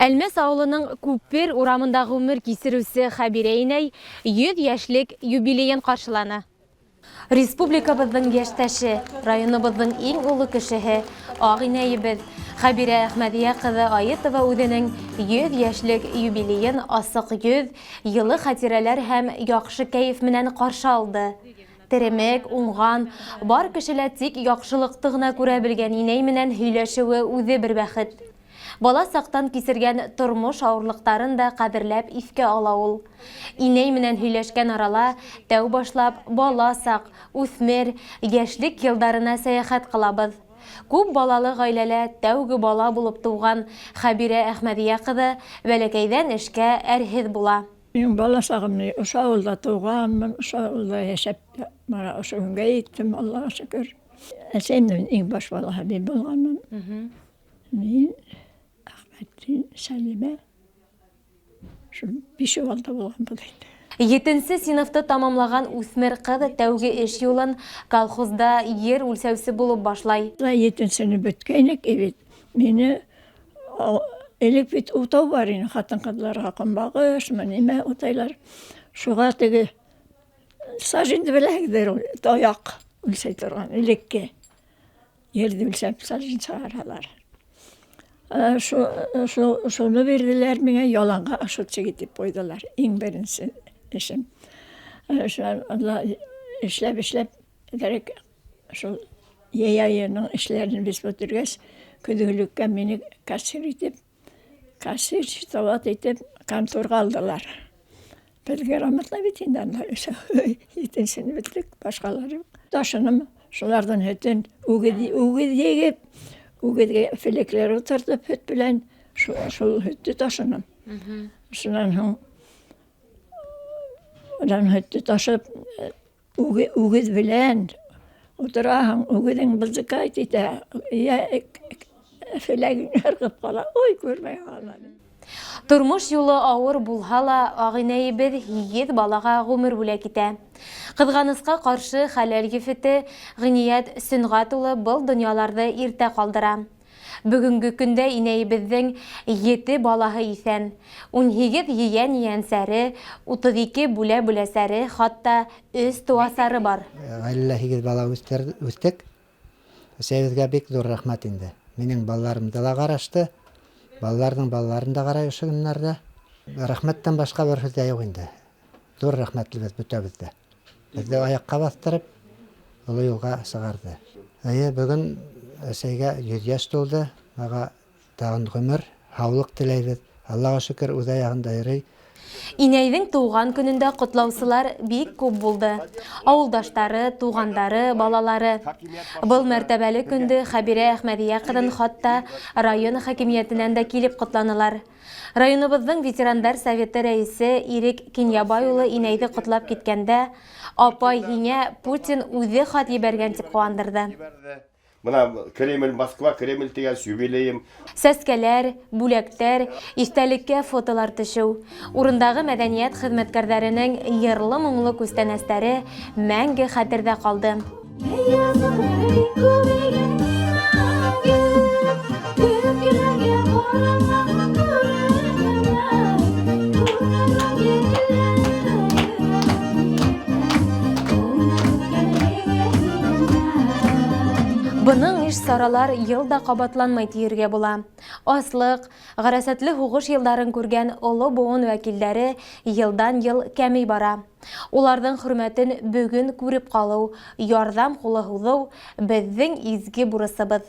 Әлмәс авылының Күпер урамында гомер кисерүче Хәбирә инәй 100 яшьлек юбилеен каршыланы. Республикабыҙҙың йәштәше, районыбыҙҙың иң оло кешеһе, ак инәйебеҙ Хәбирә Әхмәҙиә ҡыҙы Аитова үҙенең 100 йәшлек юбилейын асыҡ йөҙ, йылы хатирәләр һәм яҡшы кәйеф менән каршы алды. Теремек, уңган, бар кешелә тик яҡшылыҡты ғына күрә белгән инәй менән һөйләшеүе үҙе бер бәхет. Бала саҡтан кисергән тормош ауырлыҡтарын да ҡәҙерләп иҫкә ала ул. Инәй менән һөйләшкән арала тәү башлап бала сак, үҫмер, йәшлек йылдарына сәяхәт ҡылабыҙ. Күп балалы ғаиләлә тәүге бала булып тыуған Хәбирә Әхмәҙиә ҡыҙы бәләкәйҙән эшкә әрһеҙ була. Минең бала сағым ни, ошо ауылда тыуғанмын, ошо ауылда йәшәп, мына ошо көнгә еттем, Аллаға шөкөр. Әсәйемдең иң баш балаһы мин булғанмын. Мин, Әхмәтдин, Сәлимә, шул бишәү алда булғанбыҙ инде. Етенсе синыфты тамамлаған үҫмер ҡыҙ тәүге эш юлын колхозда ер үлсәүсе булып башлай. Етенсене бөткәйнек бит, мине элек бит утау бар ине хатын-ҡыҙларға, көнбагышмы, нимә утайлар. Шуға теге сажинды беләһегеҙҙер ул, таяҡ үлсәй торған элекке. Ерҙе үлсәп сажин сығаралар. Шуны бирҙеләр миңә, яланға ашутчик итеп ҡуйҙылар. Иң беренсе эшем. Эшләп, эшләп, кәрәк шул йәй айының эшләрен без бөтөргәс, көҙгөлөккә мине кассир итеп, кассир, счетовод итеп конторға алдылар. Беҙ грамотно бит инде анда етенсене бөттөк, башҡалар юҡ. Ташыным шуларҙың һөтөн үгеҙ, үгеҙ егеп, үгеҙгә фелекләр ултыртып һөт белән шул һөттө ташыным. Шунан һуң унан һөттө ташып үгеҙ белән ултыраһың, үгеҙең бызыкать итә, йә феләгең ырғып ҡала, ой, күрмәй ҡалам. Тормош юлы ауыр булһа ла, ағинәйебеҙ һигеҙ балаға ғүмер бүләк итә. Ҡыҙғанысҡа ҡаршы, хәләл ефете Ғиниәт Сөнгат улы был донъяларҙы иртә ҡалдыра. Бөгөнгө көндә инәйебеҙҙең ете балаһы иҫән. 18 ейән-ейәнсәре, 32 бүлә-бүләсәре, хатта өс тыуасары бар. Ғаиләлә һигеҙ бала үҫтек. Әсәйебеҙгә бик ҙур рәхмәт инде. Минең балаларымды ла ҡарашты, балаларҙың балаларын да ҡарай ошо көннәрҙә. Рәхмәттән башҡа бер һүҙ ҙә юҡ инде. Ҙур рәхмәтлебеҙ бөтәбеҙ ҙә. Беҙҙе аяҡҡа баҫтырып, оло юлға сығарҙы. Эйе, бөгөн әсәйгә 100 йәш тулды. Уға тағын ғүмер, һаулыҡ теләйбеҙ. Аллаға шөкөр, үҙ аяғында йөрөй. Инәйҙең тыуған көнөндә ҡотлаусылар бик күп булды. Ауылдаштары, туғандары, балалары. Был мәртәбәле көндө Хәбирә Әхмәҙиә ҡыҙын хатта район хакимиәтенән дә килеп ҡотланылар. Районыбыҙҙың ветерандар советы рәйесе Ирек Кинйәбай улы инәйҙе ҡотлап киткәндә, апай, һиңә Путин үҙе хат ебәргән, тип ҡыуандырҙы. Бына Кремль, Москва, Кремль тигәс, юбилейым. Сәскәләр, бүләктәр, иҫтәлеккә фотолар төшөү, урындағы мәҙәниәт хеҙмәткәрҙәренең йырлы-моңло күстәнәстәре мәңге хәтерҙә ҡалды. Бының иш саралар йыл да ҡабатланмай тиергә була. Аслыҡ, ғәрәсәтле һуғыш йылдарын күргән оло быуын вәкилдәре йылдан-йыл кәмей бара. Уларҙың хөрмәтен бөгөн күреп ҡалыу, ярҙам ҡулы һуҙыу беҙҙең изге бурысыбыҙ.